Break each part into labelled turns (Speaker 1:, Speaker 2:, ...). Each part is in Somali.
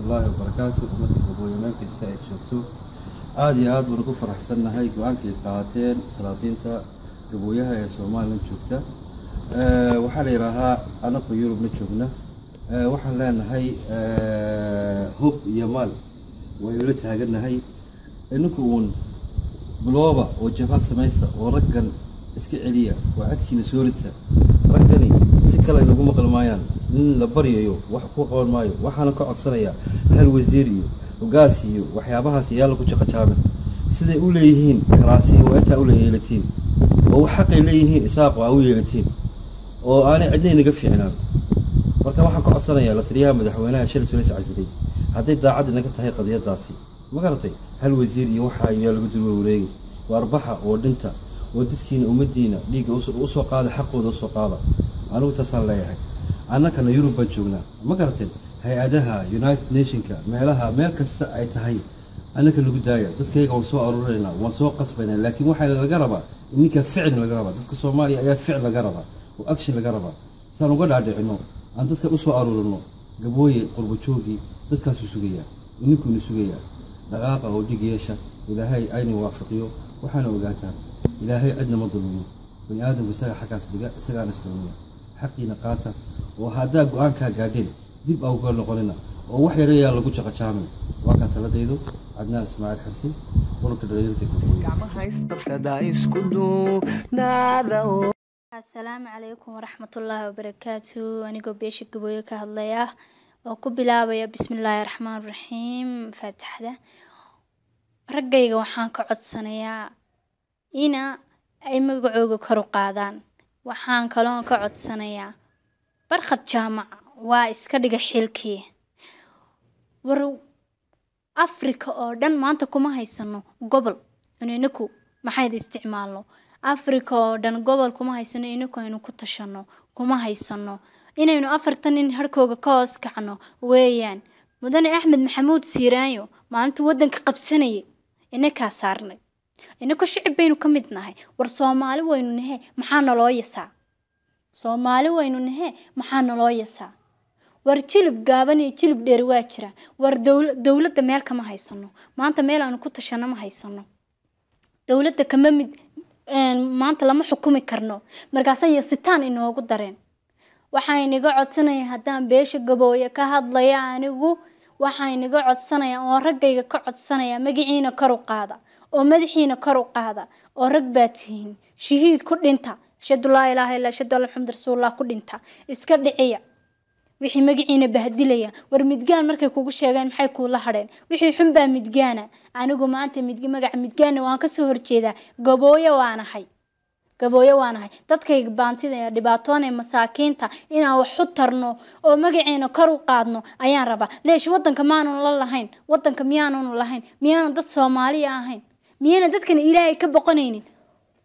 Speaker 1: Waraxmatullaahi wabarakaatu. Ummadda Gabooye meel kasta ay joogto, aada iyo aad baan ugu faraxsannahay go-aankay qaateen salaadiinta Gabooyaha ee Somalilan joogta. Waxaa la yidhaahaa anaku Yurubna joogna, waxaan leenahay hub iyo maal waynu la taagannahay. Ininku uun bilooba oo jabhad samaysta oo raggan iska celiya oo cadkiina soo rita. Raggani si kale inagu maqli maayaan, nin la baryayo wax ku qaban maayo. Waxaana ka codsanayaa hal wasiir iyo hogaas iyo waxyaabahaas yaa lagu jaqajaabin. Siday u leeyihiin karaasi waa intaa ula yeelatiin oo xaqay leeyihiin Isaaq waa u yeelatiin oo aanay cidna inaga fiicnaan. Marka waxaan ka codsanayaa la taliyaha madaxweynaha shalay tulis casilay, hadday daacad inaga tahay qadiyadaasi, ma garatay, hal wasiir iyo waxaa yaa lagu dul wareegay. Waarbaxa oo dhinta oo dadkiina ummaddiina dhiigga usoo qaada, xaqooda usoo qaada. Anigu taasaan leeyahay. Annakana Yurub baan joognaa, ma garateen, hay-adaha United Nationka, meelaha meel kasta ay tahay annaka lagu daaya. Dadkayga waan soo aruurinaynaa, waan soo qasbaynaa, laakiin waxaa laga rabaa ninka ficil laga rabaa. Dadka Soomaaliya ayaa ficil laga rabaa oo action laga rabaa saan uga dhaadhicino, aan dadka usoo aruurino. Gabooye qurbo joogii dadkaasuu sugayaa, ninkuna sugayaa. Dhaqaaqa oo dhig yeesha, Ilaahay ayna waafaqiyo. Waxaana ogaataan Ilaahay cidna ma dulmiyo. Bani aadamku isaga xaggaas dhiga, isagaana isdulmiya. Xaqiina qaata oo haddaa go-aankaa gaadheen dib auga noqonina oo wax yarayaa lagu jaqajaamin. Waa kaa taladaydu. Cadnaan Ismaaciil Xirsi, ururka dhalinyarta Gabooye.
Speaker 2: Gacmaha isqabsada, isku duubnaada.
Speaker 3: Asalaamu calaykum waraxmatullaahi wabarakaatu. Anigoo beesha Gabooye ka hadlaya oo ku bilaabaya bismillaahi raxmaan raxiim, faatixda, raggayga waxaan ka codsanayaa ina ay magacooga kor u qaadaan. Waxaan kaloon ka codsanayaa Barkhad Jaamac waa iska dhiga xilkii. War Afrika oo dhan maanta kuma haysano gobol inaku maxayd isticmaalno. Afrika oo dhan gobol kuma haysano inaku aynu ku tashano, kuma haysano. Inaynu 40 nin harkooga ka hoos kacno weeyaan. Mudane Axmed Maxamuud Siiraanyo maalintuu wadanka qabsanayay inakaa saarnay, inaku shicib baynu ka mid nahay. War Soomaali waynu nahe, maxaa naloo yasaa? Soomaali waynu nahe, maxaa naloo yasaa? War jilib gaaban iyo jilib dheer waa jira. War dowladda meel kama haysano maanta, meel aanu ku tashano ma haysano. Dowladda kama mid maanta, lama xukumi karno. Markaasay yasitaan inoogu dareen. Waxaan inaga codsanaya, haddaan beesha Gabooye ka hadlaya anigu, waxaan inaga codsanaya oo raggayga ka codsanaya, magaciina kor u qaada oo madaxiina kor u qaada oo rag baa tihiin. Shahiid ku dhinta, ashhadu laa ilaaha illa, ashhadu anna Maxamed rasuulullah ku dhinta. Iska dhiciya wixii magaciina bahdilaya. War midgaan markay kugu sheegeen maxay kuula hadheen? Wixii xun baa midgaana. Anigu maanta magaca midgaana waan kasoo horjeedaa. Gabooye waanahay, Gabooye waanahay. Dadkayga baantida ee dhibaatoonee masaakiinta inaan wax u tarno oo magaceena kor u qaadno ayaan rabaa. Leesh wadanka maanun la lahayn? Wadanka miyaanunu lahayn? Miyaanu dad Soomaaliya ahayn? Miyayna dadkan Ilaahay ka boqonaynin?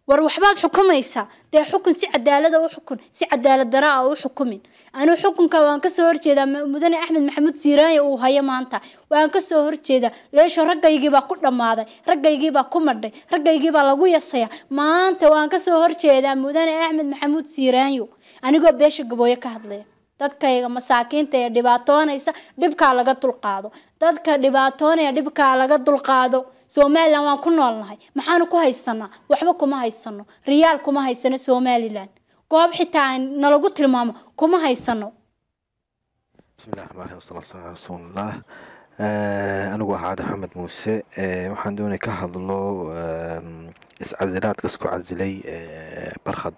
Speaker 3: War waxbaad xukumaysaa dee, xukun si cadaalada u xukun, si cadaalad dara ah u xukumin. Anuu xukunka waan kasoo horjeedaa mudane Axmed Maxamuud Siiraanya uu hayo maanta, waan kasoo horjeedaa. Leesho raggaygiibaa ku dhammaaday, raggaygiibaa ku madhay, raggaygiibaa lagu yasaya maanta. Waan kasoo horjeedaa mudane Axmed Maxamuud Siiraanyo anigoo beesha Gabooye ka hadlaya. Dadkayga masaakiinta ee dhibaatoonaysa dhibkaa laga dulqaado, dadka dhibaatoonaya dhibkaa laga dulqaado. Somalilan waan ku noolnahay, maxaanu ku haysanaa? Waxba kuma haysano, riyaal kuma haysano. Somalilan goob xitaa nalagu tilmaamo kuma haysano.
Speaker 4: Bismillahi raxmaan raxiim, wasalaatu wasalaamu calaa rasuulillah. Anigu ah Caadi Axmed Muuse, waxaan doonay ka hadlo iscasilaadka isku casilay Barkhad,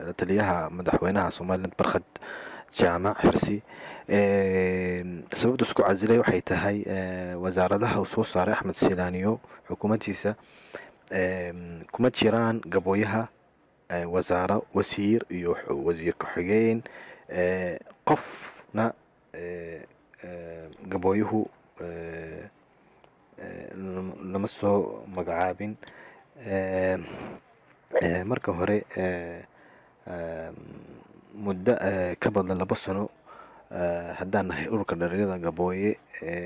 Speaker 4: la taliyaha madaxweynaha Somaliland Barkhad Jaamac Xirsi. Sababta isku casilay waxay tahay wasaaradaha uu soo saaray Axmed Silaaniyo xukuumaddiisa kuma jiraan Gabooyaha wasaaro, wasiir iyo wasiir ku-xigeen qofna Gabooyuhu lama soo magacaabin. Marka hore muddo ka badan 2 sano haddaan nahay ururka dhalinyarada Gabooye,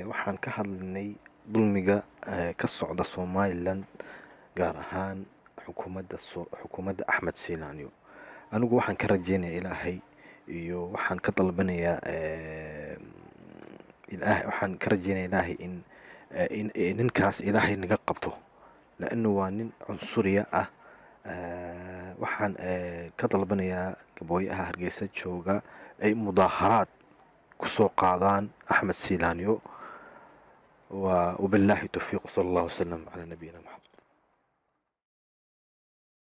Speaker 4: waxaan ka hadlaynay dulmiga ka socda Somaliland, gaar ahaan xukuumadda Axmed Silaanyo. Anigu waxaan ka rajeynaya Ilaahay iyo waxaan ka dalbanayaa Ilaahay waxaan ka rajeynaya Ilaahay in ninkaas Ilaahay naga qabto, laannu waa nin cunsuriya ah. Waxaan ka dalbanayaa Gabooyaha Hargeysa jooga ay mudaaharaad kusoo qaadaan Axmed Siilaanyo. Wabilaahi towfiiq, sala Allahu wasalam calaa nabiyina Maxamed.